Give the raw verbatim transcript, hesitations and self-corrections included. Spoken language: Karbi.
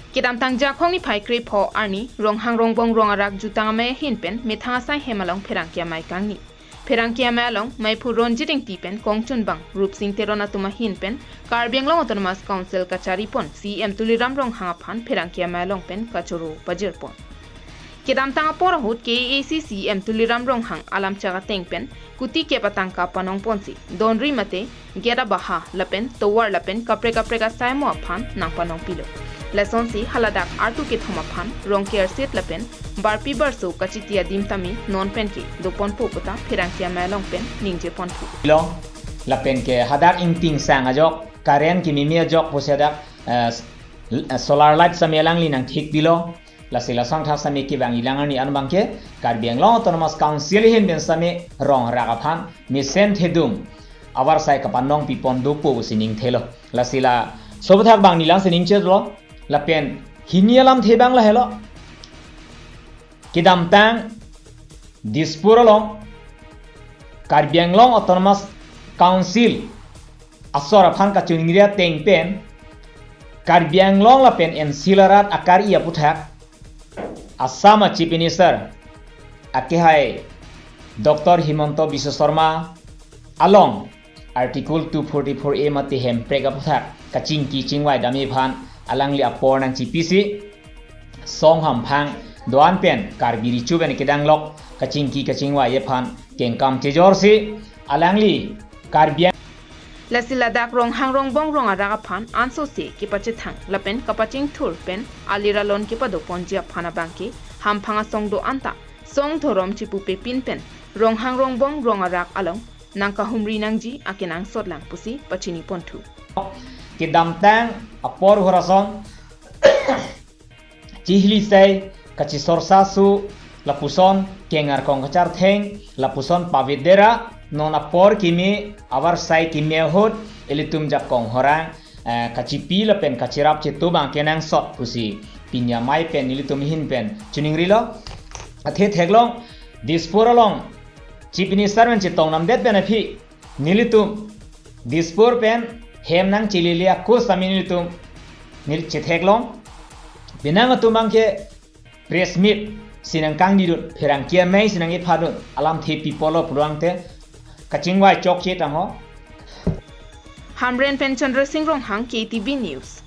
Kedamtang Jakhong niphai krepho arni Ronghang Rongbong Rong Arak jutang amei ahin pen methang asai hem along pherangke amei kangni. Pherangke amei along meiphu Ronjit Ingti pen kongchunbang Rupsing Teron atum ahin pen Karbi Anglong Autonomous Council kacharipon C E M Tuliram Ronghang aphan pherangke amei along pen kachoro pajirpon. Kedamtang apor ahut K A A C C E M Tuliram Ronghang alam chak ateng pen kuti kep atangka panongponsi donri mate gate abaha lapen tovar lapen kaprek kaprek asai mo aphan nangpanongpilo. Lasonsi haladak artu kethom aphan Rongker Sit lapen Barpi Barso kachiti adim tame non penke doponpo puta pherangke amei along pen ningjeponpo. Long lapen ke hadak ingting sang ajok, current kimimi ajok pusi hadak, eh, s-, eh, solar light sami alangli nangthik bilo. Lasi lasong thak sami kevang ilang arni an abangke Karbi Anglong Autonomous Council ahin pen sami Rong Arak aphan mesen thedung avarsai kapanongpipon dopo pusi ningthelo. Lasi laso aputhak bang neli langsi ningchelo. Lapen hini alamthe abang lahelo. Kedamtang Dispur along Karbi Anglong Autonomous Council asor aphan kachoningri ateng pen Karbi Anglong lapen N C arat akari aputhak Assam a Chief Minister akehai Doctor Himanta Biswa Sarma along Article two forty-four A mate hemprek aputhak kachingki chingvai dam aphan alangli apor nangchipisi song hamphang do-an pen Karbi Recho pen kedanglok kachingki kachingvai aphan kengkam chejorsi alangli Karbi Ang- Lasi ladak Ronghang Rongbong Rong Arak aphan ansose kepachethang lapen kapachingthur pen alir alon kepadoponji aphan abangke hamphang asong do-an ta song dhorom chipupepin pen Ronghang Rongbong Rong Arak along nangkahumri nangji akenangsot lang pusi pachiniponthu. Kedamtang apor ahut ason chihli sai kachisorsa su lapuson kengar kong kachartheng lapuson pavedera non apor kimi avarsai kimi ahut ilitum jakong horang, eh, kachipi lapen kachirap chetu abang kenangsot pusi pini amei pen nelitum ahin pen choningrilo. Athe theklong Dispur along Chief Minister pen chetong namdet pen aphi nelitum Dispur pen hem nangchelele ako sami nelitum neli chetheklong. Penang atum abangke press meet si nangkangnidun, pherangke amei si nang-iphadun, alamthe pipolo pulote kachingvai chokche tangho. Hamren pen Chandra Singh Ronghang, K T V News.